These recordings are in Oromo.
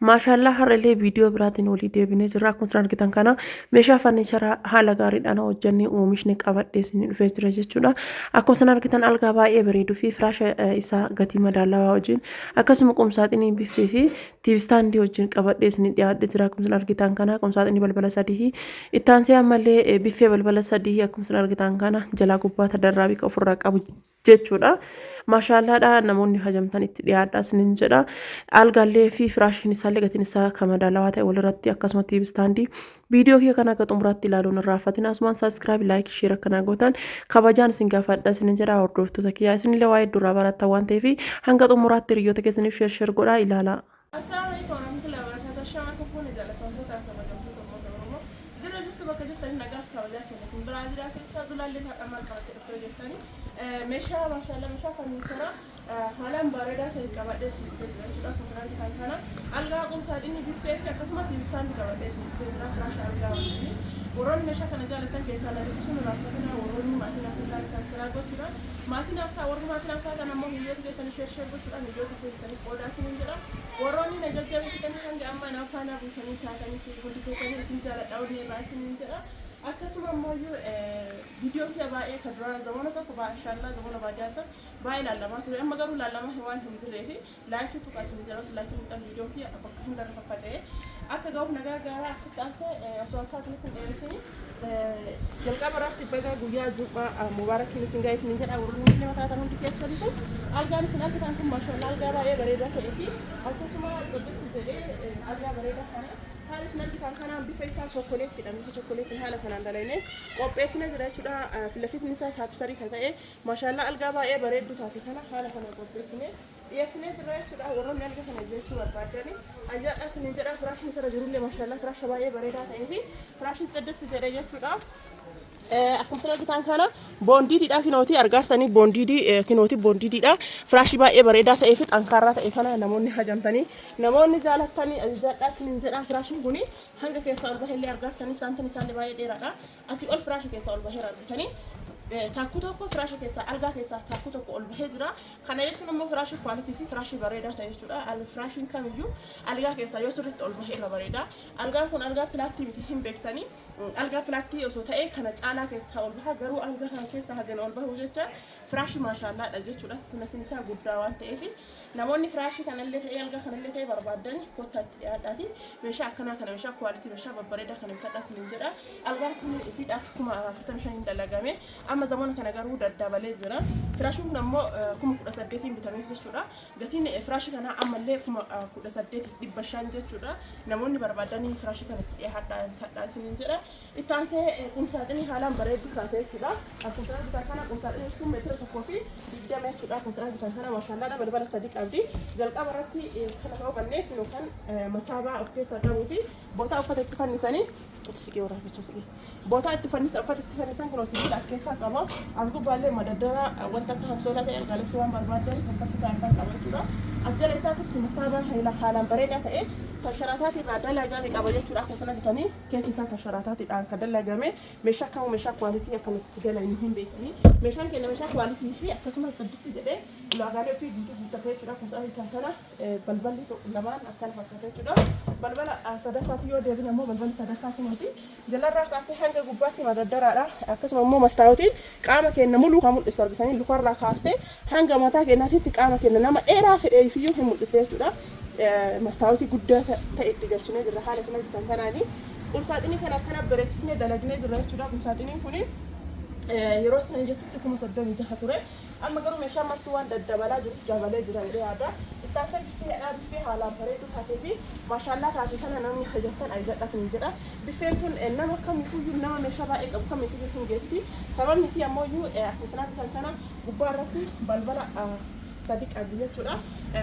Maashaallaa, har'allee viidiyoo biraatiin walii deebinee jirra. Akkuma isin argitan kana meeshaa farniicharaa haala gaariidhaan hojjennee oomishni qabadhee isin dhufee jira jechuudha. Akkuma isin argitan algaa baay'ee bareeduu fi firaasha isaa gatii madaalawaa wajjin, akkasuma qumsaaxinii biffee fi tiivistaandii wajjin qabadhee isin dhiyaadhee jira. Akkuma isin argitan kana qumsaaxinii balbala sadii, itti aansee ammallee biffee balbala sadii, akkuma isin argitan kana jalaa gubbaa tadarraabii kan ofirraa qabu jechuudha. Maashaallaadha, namoonni hajamtan itti dhiyaadha isinin jedha. Algaallee fi firaashiin isaallee gatiin isaa kan madaalawaa ta'e walirratti, akkasuma TV stand. Viidiyoo kiyya kana akka xumuraatti ilaaluun irraa fatina. Asumaan subscribe, like, share akkanaa gootan kabajaan isin gaafadha isinin jedha. Hordoftoota kiyyaa, isinillee waa'ee duraa barattan waan ta'eef hanga xumuraatti hiriyoota keessaniif share share godhaa ilaalaa. Assalaamu alaikum warahmatullahi wabarakatuh. Shama kufuun jaallatamtoota fi kabajamtoota uummata Oromoo. Jira jirtu, bakka jirtanii nagaa fi kabajaa keenya isin biraa jiraatu. Zulaallee har'a maal qabattee dhuftee jettanii, meeshaa maashaallah meeshaa furniture haalaan bareedaa ta'e qabadhee isin dhufee jira jechuudha. Akkuma isin argitan kana algaa, qumsaaxinii, biffee fi akkasuma TV stand qabadhee isin dhufee jira, firaasha algaa wajjin. Warroonni meeshaa kana jaallattan keessaa na dubbisuun irraanfatina. Warroonni maatii naaf hin taane subscribe gochuudhaan maatii naaf ta'a. Warri maatii naaf taatan ammoo hiriyoota keessanii share share gochuudhaan hiriyoota keessanii qoodaa isiniin jedha. Warroonni na jajjabeessitanii hanga ammaa naaf faanaa buutanii taatanii fi hundi keessanii isin jaaladha, onnee irraa isiniin jedha. Akkasuma ammoo viidiyoon kiyya baay'ee kan duraan zamana tokko, maashaallaa, zamana baadiyyaa san baay'ee laalamaa ture. Amma garuu laalamaa waan hin jirree fi like tuqaa isin jedha. Osoo like tuqxan viidiyoon kiyya bakka hundarra faffaca'ee akka ga'uuf na gargaara. Asitti aansee osoo ansaa isinitti hin dheeressini, jalqaba irratti baga guyyaa Juumaa mubaarakiin isin ga'e isinin jedha, warroonni Muslima taatan hundi keessanitu. Algaan isin argitan kun maashaallaa algaa baay'ee bareedaa ta'ee fi akkasuma sirriitti jedhee algaa bareedaa kana haala isin argitan kanaan bifa isaa chokkoleettidha. Bifa chokkoleettiin haala kanaan dalagnee qopheessine jira jechuudha. Filafifni isaa taapsarii kan ta'e, maashaallaa, algaa baay'ee bareedduu taate kana haala kanaan qopheessine dhiyeessinee jira jechuudha. Warroonni algaa kana jechuu barbaaddani ayyaadha isinin jedha. Firaashin isarra jirullee maashaallaa firaasha baay'ee bareedaa ta'ee fi firaashin tsidditti jedhe jechuudha. Akkuma isin argitan kana boondiididha kinooti, argaartanii boondiidii kinooti, boondiididha. Firaashii baay'ee bareedaa ta'ee fi xankaarraa ta'e kana namoonni hajamtanii, namoonni jaalattanii ajajadhaa isinin jedha. Firaashiin kuni hanga keessaa ol bahellee argaartanii, saantiin isaallee baay'ee dheeraadha. Asii ol firaasha keessaa ol baheera, argitanii. Taakkuu tokko firaasha keessaa, algaa keessaa taakkuu tokko ol bahee jira. Kana jechuun immoo firaashii quality fi firaashii bareedaa ta'e jechuudha. Firaashiin kamiyyuu algaa keessaa yoo sirriitti ol bahee irra bareeda. Algaan kun algaa pilaattii miti, hin beektanii. Algaa pilaattii osoo ta'e kana caalaa keessaa ol baha. Garuu algaa kana keessaa hagana ol bahu jecha firaashii maashaallaadha jechuudha. Kunasin isaa guddaa waan ta'eef, namoonni firaashii kanallee ta'ee algaa kanallee ta'ee barbaaddani kottaa itti dhiyaadhaati. Meeshaa akkanaa kana, meeshaa quality, meeshaa babbareedaa kana bitadhaa isiniin jedha. Algaan kun isiidhaaf 45,000 dalagame. Amma zamana kana garuu daddabalee jira. Firaashiin kun ammoo 18,000 bitameef jechuudha. Gatiin firaashii kanaa ammallee 18,500 jechuudha. Namoonni barbaadanii firaashii kana itti dhiyaadhaa, bitadhaa isiniin jedha. Itti aansee qumsaaxinii haalaan bareedduu taate jechuudha. Akkuma isin argitan kana qumsaaxiniin kun meetira 1.20 jechuudha. Akkuma isin argitan kana maashaallaadha, balbala sadi qabdi. Jalqaba irratti kana yoo bannee yookaan masaabaa of keessaa qabuu fi bootaa uffata itti fannisanii itti siqee waraabachuu siqee. Bootaa itti fannisa, uffata itti fannisan kun sibiila as keessaa qaba. As gubbaallee madaddara wanta akka hamsoolaa ta'e, algaa libsii waan barbaadan kan fakki ta'an qaba jechuudha. As jala isaatti masaabaa haalaan bareedaa ta'e kan sharaataatii irraa dalagame qaba jechuudha. Akkuma kana bitanii keessi isaa kan sharaataatiidhaan kan dalagame. Meeshaa kamuu meeshaa quality akkamitti galan hin beekanii. Meeshaan keenya meeshaa quality fi akkasumas sirriitti jedhee ulaagaalee ofii guutuu guuttatee jechuudha. Akkuma argitan kana balballi lamaan akkana fakkaata jechuudha. Balbala sadaffaatti yoo deebine immoo, balballi sadaffaa kunuuti. Jalarraa kaasee hanga gubbaatti madaddaraadha. Akkasuma immoo mastaawotiin qaama keenya muluu kan mul'isu argitanii, lukarraa kaastee hanga mataa keenyaatitti qaama keenya nama dheeraa fedheefiyyuu hin mul'iste jechuudha. Mastaawotii guddaa ta'e itti galchinee jirra haala isin argitan kanaani. Qumsaaxinii kana akkana bareechisnee dalagnee jirra jechuudha. Qumsaaxiniin kuni yeroo sana jettutti 36,000 ture. Amma garuu meeshaan martuu waan daddabalaa jiruuf dabalee jira jedhee yaada. Ittaansee biffeedha. Biffee haalaan bareedduu taatee fi maashaallaa taate kana namni hajattan ajajadha isiniin jedha. Biffeen kun nama kamiifuyyuu, nama meeshaa baay'ee qabu kamiifuyyuu hin geetti. Sababni isii ammoo akkuma isin argitan kana gubbaa irratti balbala sadi qabdi jechuudha.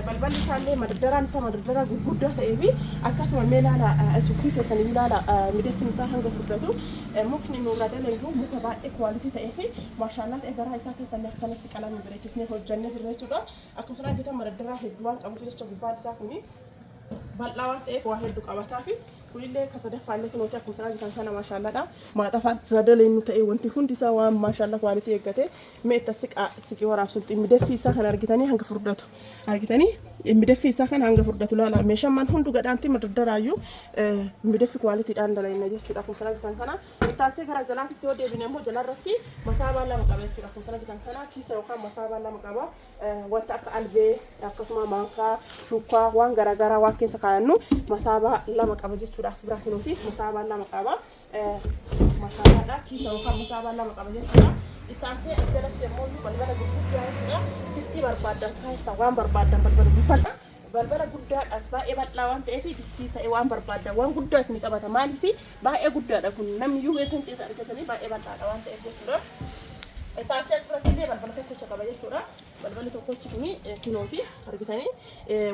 Balballi isaallee madaddaraan isaa madaddaraa gurguddaa ta'ee fi akkasuma mee ilaala, suufii keessan ilaala, miidhagni isaa hanga furdatu. Mukni nurraa dalagu muka baay'ee quality ta'ee fi maashaallaa ta'e, garaa isaa keessallee akkanatti qalama bareechisnee hojjannee jirra jechuudha. Akkuma isin argitan madaddaraa hedduu waan qabuuf jecha gubbaan isaa kuni bal'aa waan ta'eef waa hedduu qabataa fi kunillee ka sadaffaallee kunooti, akkuma isin argitan kana maashaallaadha. Maaxafaan irra daleenyu ta'e, wanti hundi isaa waan maashaallaa quality eeggate. Mee itti siqaa siqii waraabsulti miidhagni isaa kan argitanii hanga furdatu argitanii. Midaffi isaa kana hanga furdatu laala. Meeshaan maan hundu gadhaanti madaddaraayyuu midaffi quality-dhaan dalayna jechuudha. Akkuma sana argitan kana ittaansee gara jalaatitti yoo deebine immoo jalarratti masaabaa lama qaba jechuudha. Akkuma sana argitan kana kiisa yookaan masaabaa lama qaba. Wanta akka albee akkasuma maankaa, shuukkaa waan garaagaraa waan keessa kaayannu masaabaa lama qaba jechuudha. As biraa kunuuti masaabaa lama qaba. Mashaalaadha. Kiisa yookaan masaabaa lama qaba jechuudha. Itti aansee as jalatti immoo balbala gurguddaa jechuudha. Distii barbaaddan kaayessan waan barbaaddan balbala guddaa. Balbala guddaadhaas baay'ee bal'aa waan ta'eef distii ta'e waan barbaaddan waan guddaa isin qabata. Maaliif baay'ee guddaadha kun namni iyyuu keessan ciisa argatanii baay'ee bal'aadha waan ta'eef jechuudha. Itti aansee as biratti illee balbala tokkicha qaba jechuudha. Balballi tokkochi kuni kinooti argitanii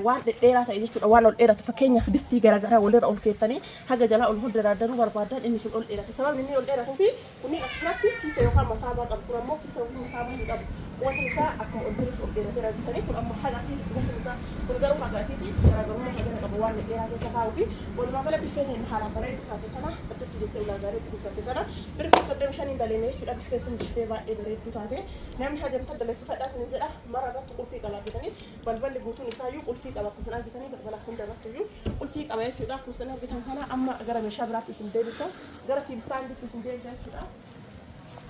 waan dhedheeraa ta'e jechuudha waan ol dheeratu fakkeenyaaf distii garaagaraa walirra ol keettanii haga jalaa ol daraardaruu barbaadan inni sun ol dheerata. Sababni inni ol dheeratuu fi kunniin as biratti kiisa yookaan masaabaa qabu kun ammoo kiisa yookiin masaabaa hin qabu. Qubatni isaa akkuma ol jirutti ol dheerateera argitanii kun ammoo haga asiiti qubatni isaa kun garuu haga asiiti garaagarummaa hagana qaba waan dhedheeraa keessa kaa'uu fi walumaa gala biffee keenya haalaan bareedduu taate kana sirriitti jettee ulaagaalee guuttatte kana birrii 35 daleene jechuudha. Biffee kun biffee baay'ee bareedduu taate namni hajamtan daleessifadhaa isin jedha. Mara irratti qulfii qaba argitanii balballi guutuun isaayyuu qulfii qaba akkuma isin argitanii balbala hunda irratti iyyuu qulfii qaba jechuudha. Akkuma isin argitan kana amma gara meeshaa biraatti isin deebisa gara TV standitti isin deebisa jechuudha.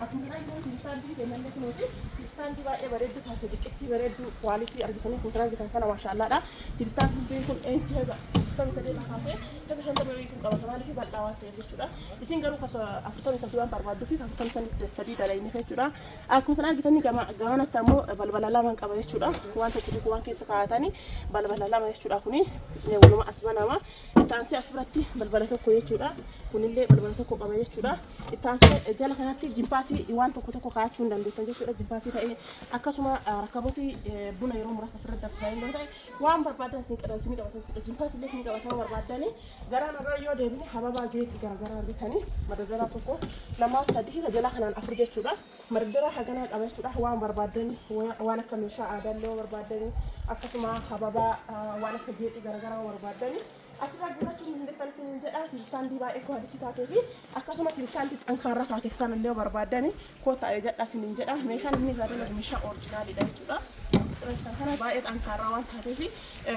Akkuma isin argitan TV standii keenyallee kunuuti TV standii baay'ee bareedduu taate xiqqittii bareedduu quality argitanii akkuma isin argitan kana maashaallaadha. TV standiin kun inchii haga 43 irraa kaasee haga 50 wayii kun qabata maaliif bal'aa waan ta'eef jechuudha. Isin garuu 43 waan barbaadduuf 43 dalayneef jechuudha. Akkuma isin argitanii gamanatti ammoo balbala lama qaba jechuudha. Waan tokko tokko waan keessa kaa'atanii balbala lama jechuudha kuni waluma as banama. Itti aansee as biratti balbala tokko jechuudha. Kunillee balbala tokko qaba jechuudha. Itti aansee jala kanatti jimpaasii waan tokko tokko kaa'achuu hin dandeettan jechuudha. Jimpaasii ta'ee akkasuma rakkabooti buna yeroo muraasa ofirra danfisan yoo ta'e waan barbaadan isin qaban isin qabatan jechuudha. Jimpaasii illee isin qabatan barbaadanii Garaan irra yoo deebine hababaa geexii garaagaraa argitanii madadaraa tokko lama sadii ka jalaa kanaan afur jechuudha. Madadaraa haganaa qaba jechuudha. Waan barbaaddan waan akka meeshaa aadaa illee barbaaddan akkasuma hababaa waan akka geexii garaagaraa barbaaddan asirraa guurrachuu hin dandeettan isiniin jedha. TV standii baay'ee quality taatee fi akkasuma TV standii xankaarraa taateef kan illee barbaaddan koottaa ajajadhaa isiniin jedha. Meeshaan inni irraa dalagu meeshaa originalidha jechuudha. Kana baay'ee xankaarraa waan taateef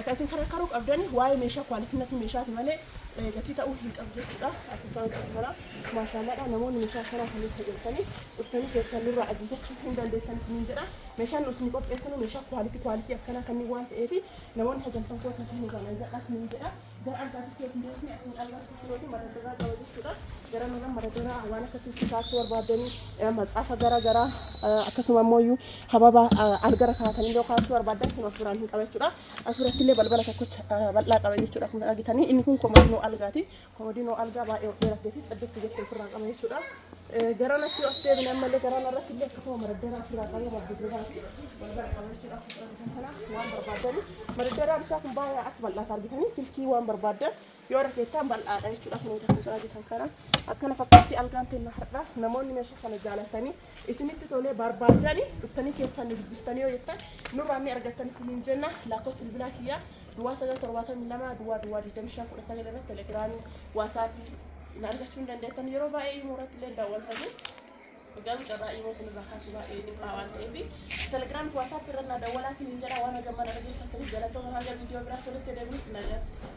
kan isin karakkaruu qabdan waa'ee meeshaa quality natti meeshaati malee gatii ta'uu hin qabu jechuudha. Akkasuma kana maashaallaadha namoonni meeshaa kanaa kan fayyadamtanii dhuftanii keessan nurraa ajajachuu hin dandeettan isiniin jedha. Meeshaan nu isin qopheessinu meeshaa quality quality akkanaa kanneen waan ta'eef namoonni hajamtan koottaa isin ajajadhaa isiniin jedha. Gara algaatti yoo isin deebisne asiin algaatti kunooti madadaraa qaba jechuudha. Gara mana madadaraa waan akkasitti kaachuu barbaadanii matsaafa gara garaa akkasuma immoo iyyuu hababa algara kaatanii illee kaachuu barbaadan kun of biraan hin qaba jechuudha. As biratti illee balbala tokkocha bal'aa qaba jechuudha. Kun argitanii inni kun komodinoo algaati. Komodinoo algaa baay'ee ol dheeratee fi tsaddetti jettee ofirraa qaba jechuudha. Gara natti as deebine ammallee gara irratti illee akkasuma madadaraa ofirraa qaba madadaraa fi balbala qaba jechuudha. Kana waan barbaadani madadaraan isaa kun baay'ee as bal'aata argitanii silkii waan barbaaddan yoo irra keettaan bal'aadha jechuudha. Kun akkuma argitan kana akkana fakkaatti algaan tenna har'a namoonni meeshaa kana jaalatanii isinitti tolee barbaadani dhuftanii keessan nu dubbistanii yoo jettan nurraa ni argattan isiniin jenna. Lakkoofsa bilbilaa kiyyaa 0972 00 25 19 irratti Telegramii, WhatsAppii na argachuu hin dandeettan. Yeroo baay'ee imo irratti illee daawwatanii garuu carraa imo isinirraa kaasu baay'ee dhiphaa waan ta'eef Telegram WhatsApp irra na dawwalaa isiniin jedha. Waan hagamman dhaggeeffattaniif galatooma. Haga viidiyoo biraatti walitti deebinutti nagaatti.